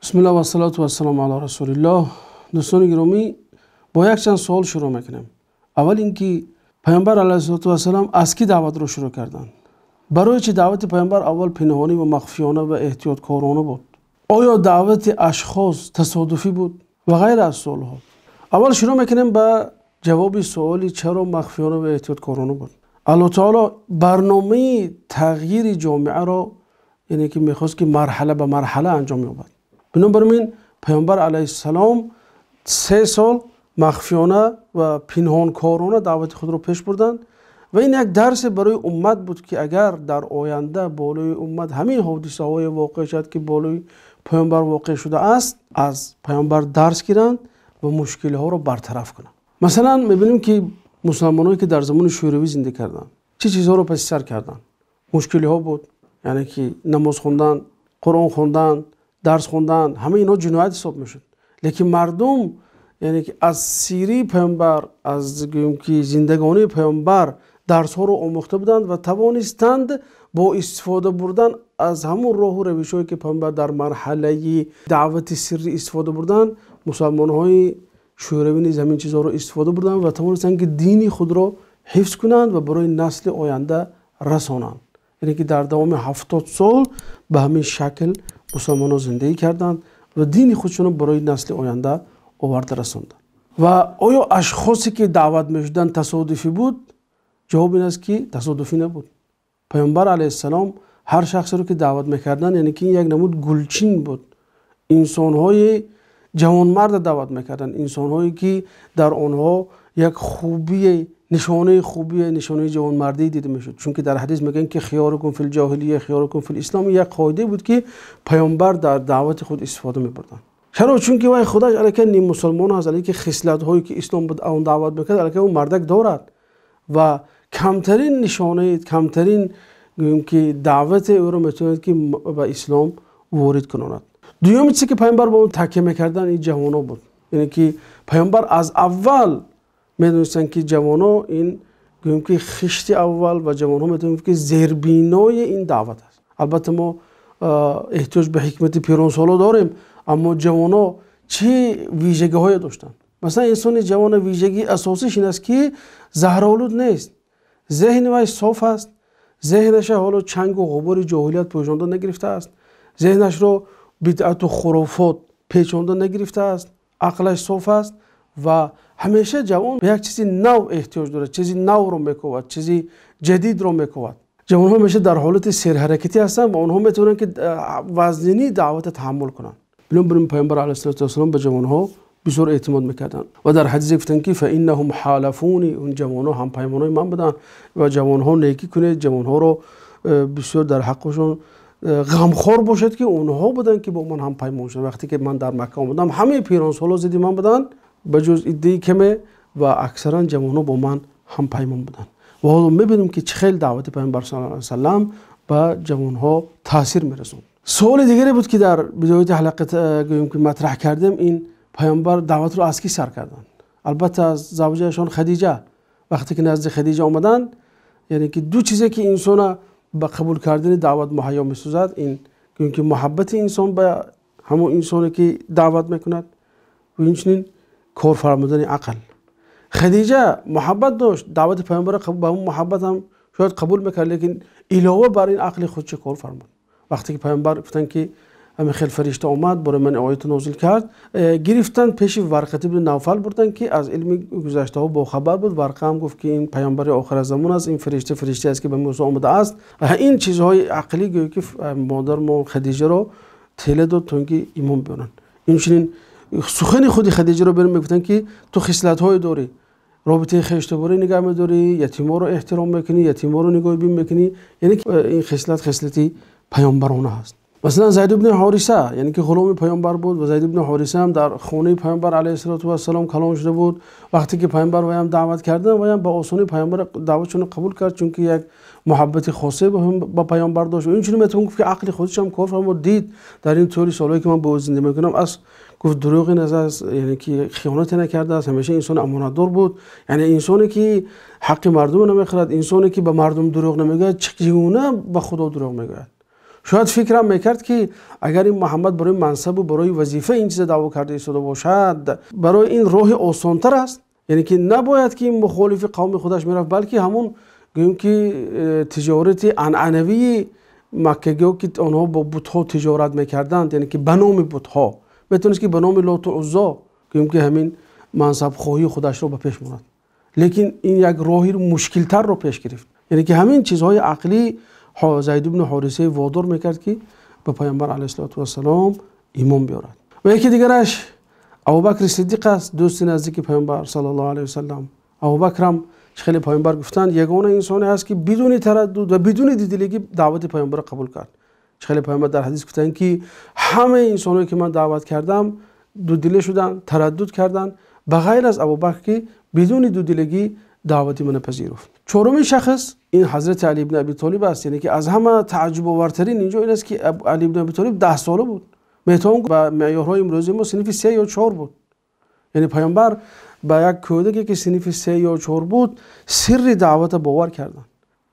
Бисмиллоҳ вассалоту вассалому ало расулиллоҳ. Дӯстони гиромӣ, бо якчанд суол шурӯъ мекунем. Аввал инки паёмбар алайҳиссалоту вассалом аз кӣ даъватро шурӯъ карданд? Барои чӣ даъвати паёмбар аввал пинҳонӣ ва махфиёна ва эҳтиёткорона буд? Оё даъвати ашхос тасодуфӣ буд ва ғайра аз суолҳо? Аввал шурӯъ мекунем ба ҷавоби суоли чаро махфиёна ва эҳтиёткорона буд. Аллоҳи таъоло барномаи тағйири ҷомеаро, яъне ки мехост ки марҳала ба марҳала анҷом ёбад. Бинобар ин паёмбар алайҳиссалом 3 сол махфиёна ва пинҳонкорона даъвати худро пеш бурданд ва ин як дарсе барои уммат буд, ки агар дар оянда болои уммат ҳамин ҳодисаҳои воқеъ шавад, ки болои паёмбар воқеъ шудааст, аз паёмбар дарс гиранд ва мушкилҳоро бартараф кунанд. Масалан мебинем, ки мусулмононе ки дар замони Шӯравӣ зиндагӣ карданд, чӣ чизҳоро паси сар карданд? Мушкилиҳо буд, яъне ки намоз хондан, Қуръон хондан, дарс хондан, ҳамаи инҳо ҷиноят ҳисоб мешуд. Лекин мардум, яъне ки аз сираи паёмбар, аз гӯем ки зиндагонии паёмбар дарсҳоро омӯхта буданд ва тавонистанд бо истифода бурдан аз ҳамон роҳу равишҳое ки паёмбар дар марҳалаи даъвати сирӣ истифода бурданд, мусулмонҳои Шӯравӣ низ ҳамин чизҳоро истифода бурданд ва тавонистанд ки дини худро ҳифз кунанд ва барои насли оянда расонанд. Яъне ки дар давоми 70 сол ба ҳамин шакл мусулмонҳо зиндагӣ карданд ва дини худшонро барои насли оянда оварда расонданд. Ва оё ашхосе ки даъват мешуданд тасодуфӣ буд? Ҷавоб ин аст, ки тасодуфӣ набуд. Паёмбар алайҳиссалом ҳар шахсеро ки даъват мекарданд, яъне ки як намуд гулчин буд. Инсонҳои ҷавонмард даъват мекарданд, инсонҳое ки дар онҳо як хубӣ, нишонаи хубӣ, нишонаи ҷавонмардӣ дида мешуд. Чунки дар ҳадис мегӯянд ки хиёрукум фил ҷоҳилия, хиёрукум фил ислом, як қоидае буд ки паёмбар дар даъвати худ истифода мебурданд. Чаро? Чунки вай худаш аллакай ним мусулмон аст, аллакай хислатҳое ки ислом буд он даъват мекард, аллакай он мардак дорад ва камтарин нишона, камтарин гӯем ки даъвати ӯро метавонад ки ба ислом ворид кунад. Дуюм чизе ки паёмбар ба он такя мекарданд ин ҷавонҳо буд. Яъне ки паёмбар аз аввал медонистанд ки ҷавонҳо ин гӯем ки хишти аввал ва ҷавонҳо метавонем ки зербинои ин даъват аст. Албатта мо эҳтиёҷ ба ҳикмати пиронсоло дорем, аммо ҷавонҳо чӣ вижагиҳое доштанд? Масалан инсони ҷавон вижагии асосиаш ин аст ки заҳролуд нест, зеҳни вай соф аст, зеҳнаш ҳоло чангу ғубори ҷоҳилият пӯшонда нагирифтааст, зеҳнашро бидъату хурофот печонда нагирифтааст, ақлаш соф аст ва ҳамеша ҷавон ба як чизи нав эҳтиёҷ дорад, чизи навро мекӯбад, чизи ҷадидро мекӯбад. Ҷавонҳо ҳамеша дар ҳолати серҳаракатӣ ҳастанд ва онҳо метавонанд ки вазнинии даъватро таҳаммул кунанд. Бинобар ин паёмбар алайҳиссалоту вассалом ба ҷавонҳо бисёр эътимод мекарданд ва дар ҳадисе гуфтанд ки фаиннаҳум ҳолафуни, он ҷавонҳо ҳампаймонони ман буданд ва ҷавонҳо некӣ кунед, ҷавонҳоро бисёр дар ҳаққашон ғамхор бошед, ки онҳо буданд ки бо ман ҳампаймон шуданд. Вақте ки ман дар Макка омадам, ҳамаи пиронсолҳо зидди ман буданд ба ҷуз иддаи каме ва аксаран ҷавонҳо бо ман ҳампаймон буданд. Ва ҳоло мебинем ки чӣ хел даъвати паёмбар саллаллоҳу алайҳи васаллам ба ҷавонҳо таъсир мерасонд. Суоли дигаре буд ки дар бидояти ҳалқа гӯем ки матраҳ кардем, ин паёмбар даъватро аз кӣ сар карданд? Албатта аз завҷашон Хадиҷа. Вақте ки назди Хадиҷа омаданд, яъне ки ду чизе ки инсонро ба қабул кардани даъват муҳайё месозад, ин гӯем ки муҳаббати инсон ба ҳамон инсоне ки даъват мекунад ва инчунин кор фармудани ақл. Хадиҷа муҳаббат дошт, даъвати паёмбарро ба ҳамон муҳаббат ҳам шояд қабул мекард, лекин илова бар ин ақли худ чӣ кор фармуд? Вақте ки паёмбар гуфтанд ки ҳамин хел фаришта омад барои ман оят нозил кард, гирифтанд пеши Варқа ибни Навфал бурданд ки аз илми гузаштаҳо бохабар буд. Варқа ҳам гуфт ки ин паёмбари охиразамон аст, ин фаришта фариштае аст ки ба Мусо омадааст. Ин чизҳои ақлӣ гӯё ки модари мо Хадиҷаро тела дод то инки имон биёранд. Инчунин сухани худи Хадиҷаро берун мегуфтанд ки ту хислатҳое дорӣ, робитаи хештуборӣ нигоҳ медорӣ, ятиморо эҳтиром мекунӣ, ятиморо нигоҳбин мекунӣ. Яъне ин хислат хислати паёмбарона аст. Масалан Зайд ибни Ҳориса, яъне ки ғуломи паёмбар буд ва Зайд ибни Ҳориса ҳам дар хонаи паёмбар алайҳиссалоту вассалом калон шуда буд. Вақте ки паёмбар ваям даъват карданд, ваям ба осонӣ паёмбар даъватшонро қабул кард, чунки як муҳаббати хосе ба паёмбар дошт. Инчунин метавон гуфт ки ақли худаш ҳам кор фармуд, дид дар ин тӯли солҳое ки ман бо ӯ зиндагӣ мекунам, аз гуфт дурӯғе назааст, яъне ки хиёнате накардааст, ҳамеша инсони амонатдор буд, яъне инсоне ки ҳаққи мардумро намехӯрад, инсоне ки ба мардум дурӯғ намегӯяд, чӣ гуна ба Худо дурӯғ мегӯяд? Шояд фикрам мекард, ки агар ин Муҳаммад барои мансаб ва барои вазифа ин чизро даъво карда истода бошад, барои ин роҳи осонтар аст. Яъне ки набояд ки мухолифи қавми худаш мерафт, балки ҳамон гӯем ки тиҷорати анъанавии маккагиҳо, ки онҳо бо бутҳо тиҷорат мекарданд, яъне ки ба номи бутҳо метавонист ки ба номи Лот ва Уззо гӯем ки ҳамин мансабхоҳии худашро ба пеш бурд. Лекин ин як роҳи мушкилтарро пеш гирифт. Яъне ки ҳамин чизҳои ақлӣ Зайд ибн Ҳориса водор мекард, ки ба Паёмбар алайҳиссалоту вассалом имон биёрад. Ва яке дигараш Абӯбакр Сиддиқ аст, дӯсти наздики Паёмбар саллаллоҳу алайҳи васаллам. Абӯбакр ҳам хеле Паёмбар гуфтанд ягона инсоне ҳаст, ки бидуни тардид ва бидуни дудилагӣ даъвати Паёмбарро қабул кард. Хеле Паёмбар дар ҳадис гуфтанд, ки ҳама инсонҳое ки ман даъват кардам дудила шуданд, тардид карданд, ба ғайр аз Абӯбакр, ки бидуни дудилагӣ даъвати маро пазируфт. Чаҳорумин шахс ин Ҳазрати Алӣ ибн Абӣ Толиб аст. Яъне ки аз ҳама таажжубовартарин инҷо ин аст, ки Алӣ ибн Абӣ Толиб 10 сола буд. Метавон ба меъёрҳои имрӯзи мо синфи 3 ё 4 буд. Яъне Паёмбар ба як кӯдаке ки синфи 3 ё 4 буд сирри даъватро бовар карданд.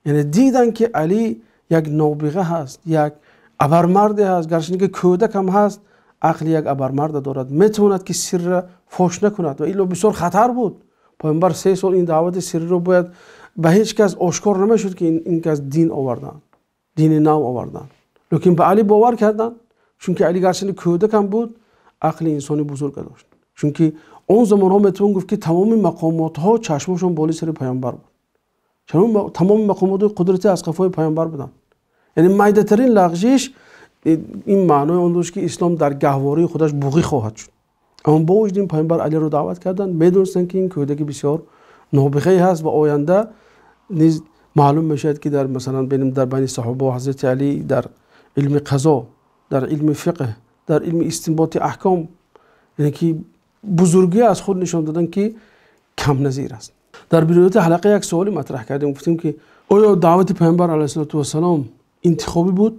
Яъне диданд, ки Алӣ як нобиға ҳаст, як абармарде ҳаст, гарчанде ки кӯдак ҳам ҳаст, ақли як абармард дорад, метавонад ки сирро фош накунад. Ва илло бисёр хатар буд. Паёмбар 3 сол ин даъвати сирриро бояд ба ҳеҷ кас ошкор намешуд, ки ин кас дин оварданд, дини нав оварданд. Лекин ба Алӣ бовар карданд, чунки Алӣ гарчанде кӯдак ҳам буд, ақли инсони бузург дошт. Чунки он замонҳо метавон гуфт, ки тамоми мақомотҳо чашмашон болои сари Паёмбар буд. Тамоми мақомоти қудратӣ аз қафои Паёмбар буданд. Яъне майдатарин лағжиш ин маънои он дошт, ки ислом дар гаҳвораи худаш буғӣ хоҳад шуд. Аммо бо вуҷуди ин Паёмбар Алиро даъват карданд, медонистанд, ки ин кӯдаки бисёр нобиғае ҳаст ва оянда низ маълум мешавад, ки дар масалан бинем дар байни саҳоба ва Ҳазрати Алӣ дар илми қазо, дар илми фиқҳ, дар илми истинботи аҳком, яъне ки бузургӣ аз худ нишон доданд, ки камназир аст. Дар ибтидои ҳалқа як саволе матраҳ кардем, гуфтем ки оё даъвати Паёмбар алайҳиссалоту вассалом интихобӣ буд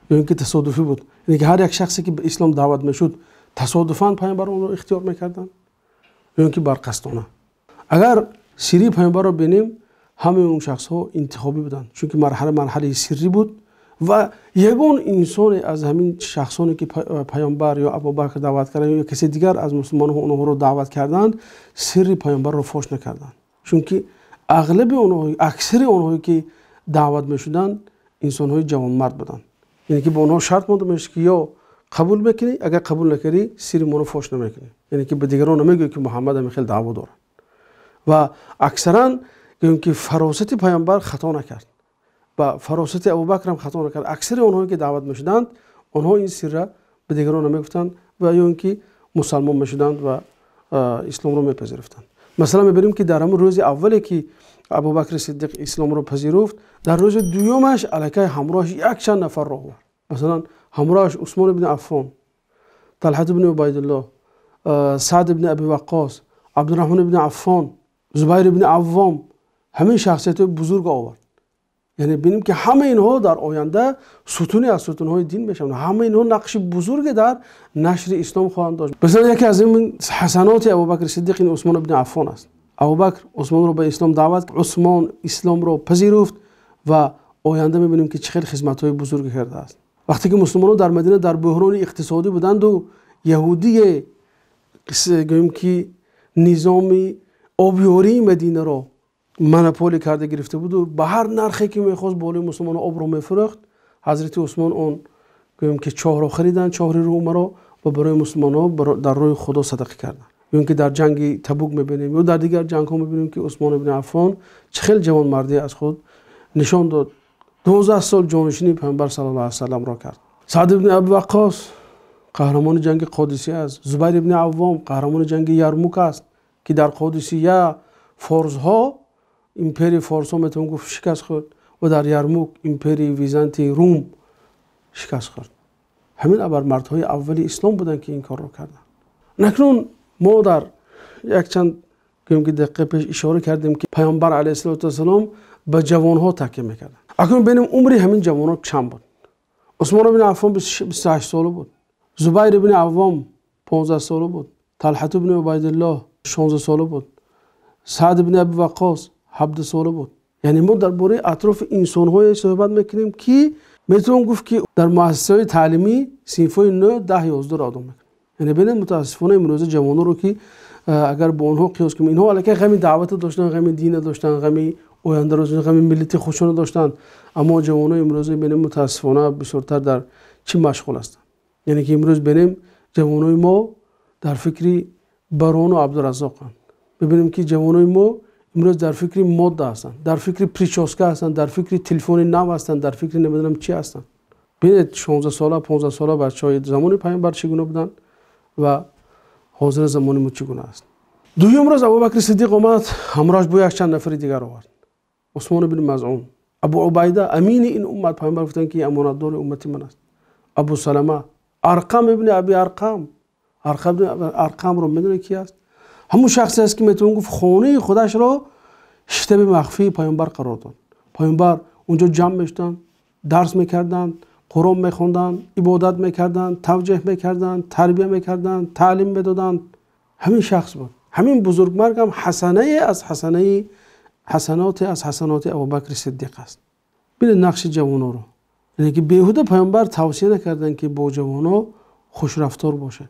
ё инки тасодуфӣ буд? Яъне ки ҳар як шахсе ки ба ислом даъват мешуд тасодуфан Паёмбар онро ихтиёр мекарданд ё инки барқасдона? Агар сирри Паёмбарро бинем, ҳамаи он шахсҳо интихобӣ буданд, чунки марҳала марҳалаи сиррӣ буд ва ягон инсоне аз ҳамин шахсоне ки Паёмбар ё Абӯбакр даъват карданд ё касе дигар аз мусулмонҳо онҳоро даъват карданд, сирри Паёмбарро фош накарданд. Чунки ағлаби онҳо, аксари онҳое ки даъват мешуданд, инсонҳои ҷавонмард буданд. Яъне ки ба онҳо шарт монда мешуд, ки ё қабул мекунӣ, агар қабул накардӣ сирри моро фош намекунӣ. Яъне ки ба дигарон намегӯӣ, ки Муҳаммад ҳамин хел даъво дорад. Ва аксаран гӯем ки фаросати Паёмбар хато накард ва фаросати Абӯбакр ҳам хато накард. Аксари онҳое ки даъват мешуданд, онҳо ин сирро ба дигарон намегуфтанд ва ё инки мусалмон мешуданд ва исломро мепазируфтанд. Масалан мебинем, ки дар ҳамон рӯзи аввале ки Абӯбакр Сиддиқ исломро пазируфт, дар рӯзи дуюмаш аллакай ҳамроҳаш якчанд нафарро овард. Масалан ҳамроҳаш Усмон ибн Аффон, Талҳа ибн Убайдуллоҳ, Саъд ибн Абӣ Ваққос, Абдурраҳмон ибн Аффон, Зубайр ибн Аввом, ҳамин шахсиятҳои бузург овард. Яъне бинем, ки ҳамаи инҳо дар оянда сутуне аз сутунҳои дин мешаванд. Ҳамаи инҳо нақши бузурге дар нашри ислом хоҳанд дошт. Масалан яке аз ин ҳасаноти Абӯбакр Сиддиқ ин Усмон ибн Аффон аст. Абӯбакр Усмонро ба ислом даъват, Усмон исломро пазируфт ва оянда мебинем, ки чӣ хел хизматҳои бузурге кардааст. Вақте ки мусулмонон дар Мадина дар буҳрони иқтисодӣ буданд ва яҳудие гӯем ки низоми обёрии Мадинаро монополия карда гирифта буд ва ба ҳар нархе ки мехост болои мусулмонон обро мефурӯхт, Ҳазрати Усмон он гӯем ки чоҳро хариданд, чоҳи Румаро, ва барои мусулмонон дар роҳи Худо садақа карданд. Ё инки дар ҷанги Табук мебинем ё дар дигар ҷангҳо мебинем, ки Усмон ибн Аффон чӣ хел ҷавонмардӣ аз худ нишон дод. 12 сол ҷонишини Паёмбар саллаллоҳу алайҳи васалламро кард. Саъд ибн Абӣ Ваққос қаҳрамони ҷанги Қодисия аст. Зубайр ибн Аввом қаҳрамони ҷанги Ярмук аст, ки дар Қодисия форсҳо, империяи форсҳо метавон гуфт шикаст хӯрд ва дар Ярмук империяи Византии Рум шикаст хӯрд. Ҳамин абармардҳои аввали ислом буданд, ки ин корро карданд. Акнун мо дар якчанд гӯем ки дақиқа пеш ишора кардем, ки Паёмбар алайҳиссалоту вассалом ба ҷавонҳо такя мекарданд. Акнун бинем умри ҳамин ҷавонҳо чанд буд. Усмон ибн Аффон 28 сола буд, Зубайр ибн Аввом 15 сола буд, Талҳа ибн Убайдуллоҳ 16 сола буд, Саъд ибн Абӣ Ваққос 17 сола буд. Яъне мо дар бораи атрофи инсонҳое суҳбат мекунем, ки Метавон гуфт ки дар муассисаҳои таълимӣ синфҳои 9, 10, 11 ро одам мекунад. Яъне бинед, мутаассифона имрӯза ҷавононро ки агар бо онҳо қиёс кунем, инҳо аллакай ғами даъватро доштанд, ғами динро доштанд, ғами ояндаро доштанд, ғами миллати худшонро доштанд. Аммо ҷавонони имрӯза бинем, мутаассифона бисёртар дар чӣ машғул ҳастанд. Яъне ки имрӯз бинем, ҷавонони мо дар фикри Барону Абдураззоқанд. Мебинем ки ҷавонони мо имрӯз дар фикри модда ҳастанд, дар фикри прическа ҳастанд, дар фикри телефони нав ҳастанд, дар фикри намедонам чӣ ҳастанд. Бинед, 16 сола, 15 сола бачаҳои замони пайғамбар чӣ гуна буданд ва ҳозира замони мо чӣ гуна аст. Дуюм рӯз Абубакри Сиддиқ омад, ҳамроҳаш бо якчанд нафари дигар овард. Усмон ибни Мазъун, Абу Убайда, амини ин уммат, пайғамбар гуфтанд ки амонатдори уммати ман аст. Абу Салама, Арқам ибни Аби Арқам. Арқамро медонед ки аст? Ҳамон шахсе аст ки метавон гуфт хонаи худашро штаби махфии пайғамбар қарор дод. Пайғамбар унҷо ҷамъ мешуданд, дарс мекарданд, Қуръон мехонданд, ибодат мекарданд, тавҷеҳ мекарданд, тарбия мекарданд, таълим медоданд. Ҳамин шахс буд. Ҳамин бузургмарг ҳам ҳасанае аз ҳасанаи ҳасаноте аз ҳасаноти Абубакри Сиддиқ аст. Бинед нақши ҷавононро. Яъне ки беҳуда пайғамбар тавсия накарданд ки бо ҷавонон хушрафтор бошад.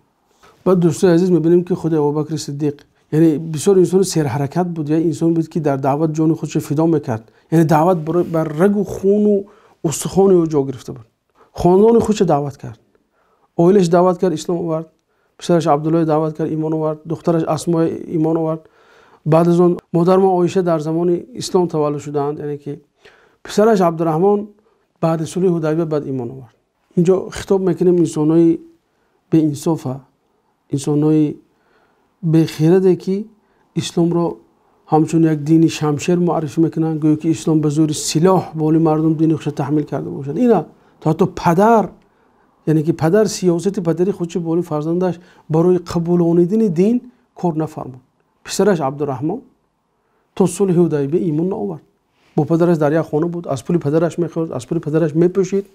Баъд дӯстои азиз мебинем ки худи Абубакри Сиддиқ, яъне бисёр инсони серҳаракат буд, я инсон буд ки дар даъват ҷони худшо фидо мекард. Яъне даъват бар рагу хуну устухони ӯ ҷо гирифта буд. Хонадони худшо даъват кард, оилаш даъват кард, ислом овард, писараш Абдуллоҳ даъват кард, имон овард, духтараш Асмо имон овард. Баъд аз он модари мо Оиша дар замони ислом таваллуд шудаанд, яъне ки писараш Абдурраҳмон баъди сулҳи Ҳудайбия баъд имон овард. Инҷо хитоб мекунем инсонҳои беинсофа, инсонҳои бехираде ки исломро ҳамчун як дини шамшер муаррифӣ мекунанд, гӯё ки ислом ба зӯри силоҳ боли мардум дини худша таҳмил карда бошад. Ина то ҳатто падар, яъне ки падар сиёсати падари худшо боли фарзандаш барои қабулонидани дин кор нафармуд. Писараш Абдурраҳмон то сулҳи Ҳудайбия имон наовард. Бо падараш дар як хона буд, аз пули падараш мехӯрд, аз пули падараш мепӯшид,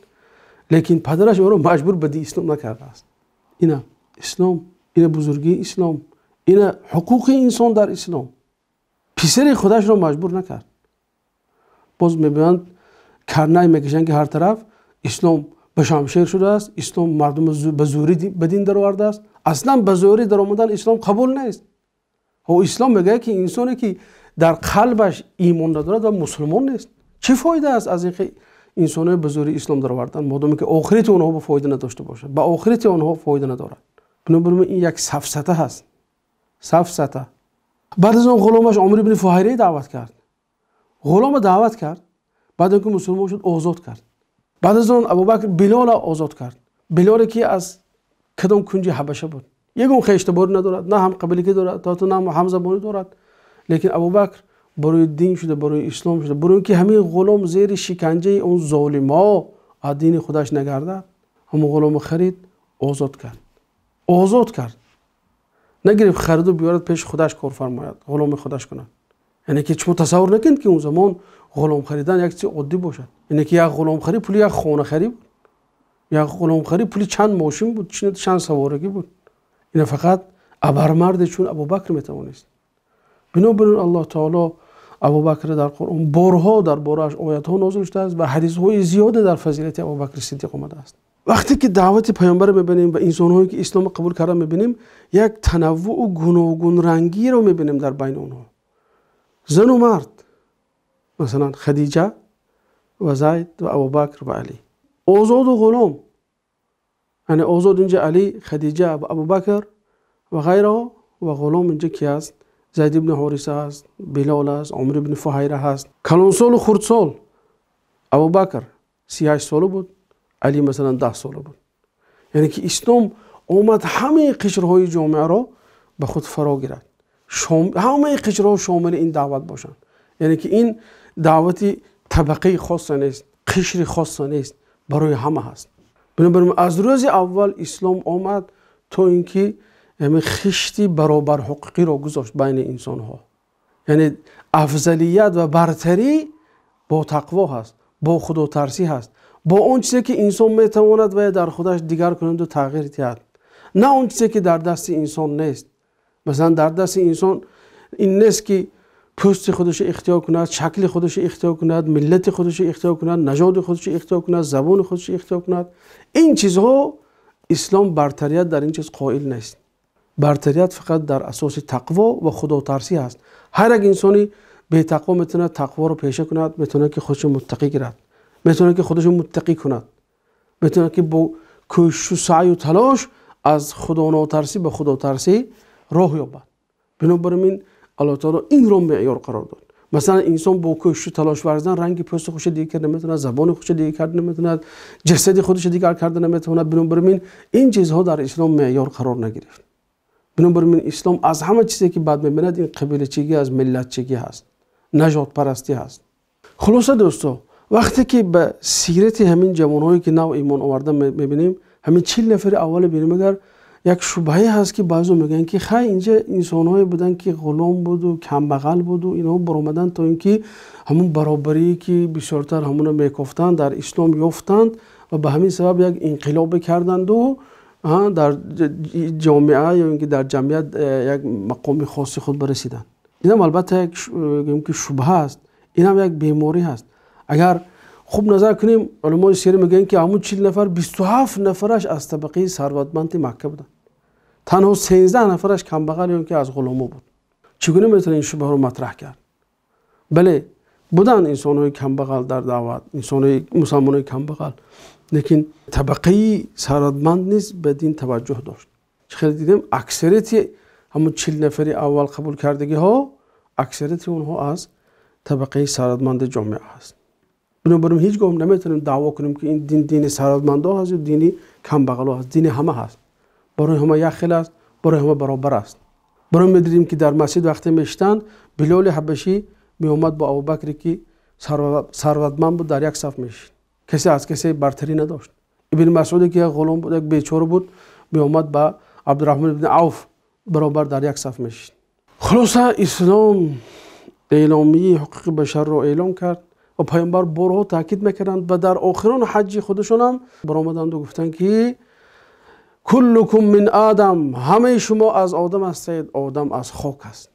лекин падараш ӯро маҷбур ба дини ислом накардааст. Ина ислом, ина бузургии ислом, ина ҳуқуқи инсон дар ислом. Писари худашро маҷбур накард. Боз мебинанд, карнай мекашанд ки ҳар тараф ислом ба шамшер шудааст, ислом мардум ба зӯрӣ ба дин даровардааст. Аслан ба зӯрӣ даромадан ислом қабул нест. Ислом мегӯяд ки инсоне ки дар қалбаш имон надорад ва мусулмон нест. Чӣ фоида аст аз инки инсонҳои ба зӯри ислом даровардан, модоме ки охирати онҳо ба фоида надошта бошад, ба охирати онҳо фоида надорад. Бинобар ин як сафсата ҳаст, сафсата. Баъд аз он ғуломаш Омир ибни Фуҳайра даъват кард. Ғулома даъват кард, баъд аз он ки мусулмон шуд озод кард. Баъд аз он Абубакр Билола озод кард. Билоле ки аз кадом кунҷи Ҳабаша буд, ягон хештаборӣ надорад, на ҳам қабилагӣ дорад, то на ҳамзабонӣ дорад. Лекин Абубакр барои дин шуда, барои ислом шуда, барои инки ҳамин ғулом зери шиканҷаи он золимҳо аз дини худаш нагардад, ҳамон ғуломо харид, озод кард. Озод кард. Нагирифт хариду биёрад пеши худаш кор фармояд, ғуломи худаш кунад. Яъне ки шумо тасаввур накунед ки он замон ғулом харидан як чизи оддӣ бошад. Яъне ки як ғуломхарӣ пули як хонахарӣ буд, як ғуломхарӣ пули чанд мошин буд, чанд саворагӣ буд. Ина фақат абармарде чун Абубакр метавонист. Бинобар ин Аллоҳ таоло Абубакр дар Қуръон борҳо дар борааш оятҳо нозил шудааст ва ҳадисҳои зиёде дар фазилати Абубакри Сиддиқ омадааст. Вақте ки даъвати пайғамбарро мебинем ва инсонҳое ки исломро қабул карда мебинем, як танаввуъу гуногунрангиро мебинем дар байни онҳо. Зану мард, масалан Хадиҷа ва Зайд ва Абубакр ва Алӣ. Озоду ғулом, яъне озод инҷа Алӣ, Хадиҷа ва Абубакр ва ғайраҳо, ва ғулом инҷа ки аст? Зайд ибни Ҳориса аст, Билол аст, Омир ибни Фуҳайра ҳаст. Калонсолу хурдсол, Абубакр 38 сола буд, Алӣ масалан 10 сола буд. Яъне ки ислом омад ҳамаи қишрҳои ҷомеаро ба худ фаро гирад, ҳамаи қишрҳо шомили ин даъват бошанд. Яъне ки ин даъвати табақаи хоса нест, қишри хоса нест, барои ҳама ҳаст. Бинобар ин аз рӯзи аввал ислом омад то ин ки ҳамин хишти баробарҳуқуқиро гузошт байни инсонҳо. Яъне афзалият ва бартарӣ бо тақво ҳаст, бо худотарсӣ ҳаст, бо он чизе ки инсон метавонад ва дар худаш дигар кунад ва тағйир диҳад, на он чизе ки дар дасти инсон нест. Масалан дар дасти инсон ин нест ки пӯсти худашро ихтиёр кунад, шакли худашро ихтиёр кунад, миллати худашро ихтиёр кунад, нажоди худашро ихтиёр кунад, забони худашро ихтиёр кунад. Ин чизҳо ислом бартарият дар ин чиз қоил нест. Бартарият фақат дар асоси тақво ва худотарсӣ ҳаст. Ҳар як инсони бетақво метавонад тақворо пеша кунад, метавонад ки худашро муттақӣ гирад, метавонад ки худашро муттақӣ кунад, метавонад ки бо кӯшишу саъю талош аз худонотарсӣ ба худотарсӣ роҳ ёбад. Бинобар ин Аллоҳ таоло инро меъёр қарор дод. Масалан, инсон бо кӯшишу талош варзидан ранги пӯсти худашро дигар карда наметавонад, забони худашро дигар карда наметавонад, ҷасади худашро дигар карда наметавонад. Бинобар ин ин чизҳо дар ислом меъёр қарор нагирифт. Бинобар ин ислом аз ҳама чизе ки бад мебинад ин қабилачигӣ аст, миллатчигӣ ҳаст, нажодпарастӣ ҳаст. Хулоса дӯсто, вақте ки ба сирати ҳамин ҷавонҳое ки нав имон овардан мебинем, ҳамин 40 нафари аввал бинем, агар як шубҳае ҳаст ки баъзеҳо мегӯянд ки хай инҷа инсонҳое буданд ки ғулом буду камбағал буду, инҳо баромаданд то ин ки ҳамун баробарие ки бисёртар ҳамуно мекофтанд дар ислом ёфтанд ва ба ҳамин сабаб як инқилобе карданду дар ҷомеа ё ин ки дар ҷамъият як мақоми хоси худ барасиданд. Инам албатта як ки шубҳа аст, инам як беморӣ ҳаст. Агар хуб назар кунем, уламои сира мегӯянд ки ҳамун 40 нафар 27 нафараш аз табақаи сарватманди Макка буданд, танҳо 13 нафараш камбағал ё ки аз ғуломо буд. Чӣ гуна метавон ин шубҳаро матраҳ кард? Бале, буданд инсонҳои камбағал дар даъват, инсонҳои мусалмонои камбағал, лекин табақаи сарватманд низ ба дин таваҷҷӯҳ дошт. Чӣ хеле дидем, аксарияти ҳамун 40 нафари аввал қабул кардагиҳо, аксарияти онҳо аз табақаи сарватманди ҷомеа ҳаст. Бинобар ин ҳеҷ гоҳ наметавонем даъво кунем ки ин дин дини сарватмандҳо ҳаст ё дини камбағалҳо ҳаст. Дини ҳама ҳаст, барои ҳама як хел аст, барои ҳама баробар аст. Барои медидем ки дар масҷид вақте мешитанд, Билоли ҳабашӣ меомад бо Абубакре ки сарватманд буд, дар як саф мешид, касе аз касе бартарӣ надошт. Ибни Масъуде ки як ғулом буд, як бечора буд, меомад ба Абдурраҳмон ибни Авф баробар дар як саф мешид. Хулоса, ислом эъломияи ҳуқуқи башарро эълом кард ва пайғамбар борҳо таъкид мекарданд ва дар охирон ҳаҷҷи худашонам баромаданду гуфтанд ки куллукум мин одам, ҳамаи шумо аз одам ҳастед, одам аз хок аст.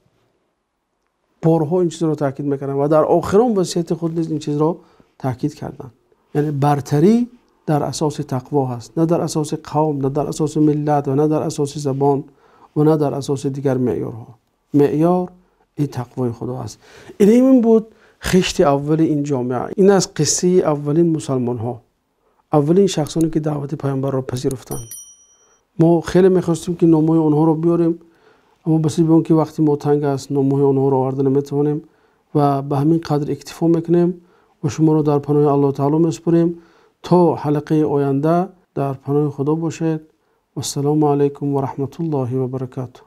Борҳо ин чизро таъкид мекарданд ва дар охирон васияти худ низ ин чизро таъкид карданд. Яъне бартарӣ дар асоси тақво ҳаст, на дар асоси қавм, на дар асоси миллат ва на дар асоси забон ва на дар асоси дигар меъёрҳо. Меъёр ин тақвои худо аст. Ин буд хишти аввали ин ҷомеа. Ин аст қиссаи аввалин мусалмонҳо, аввалин шахсоне ки даъвати пайғамбарро пазируфтанд. Мо хеле мехостем ки номҳои онҳоро биёрем, аммо ба сабаби он ки вақти мо танг аст, номҳои онҳоро оварда наметавонем ва ба ҳамин қадр иктифо мекунем ва шуморо дар паноҳи Аллоҳ таоло месупорем. То ҳалқаи оянда дар паноҳи Худо бошед. Вассалому алайкум ва раҳматуллоҳи ва баракатуҳ.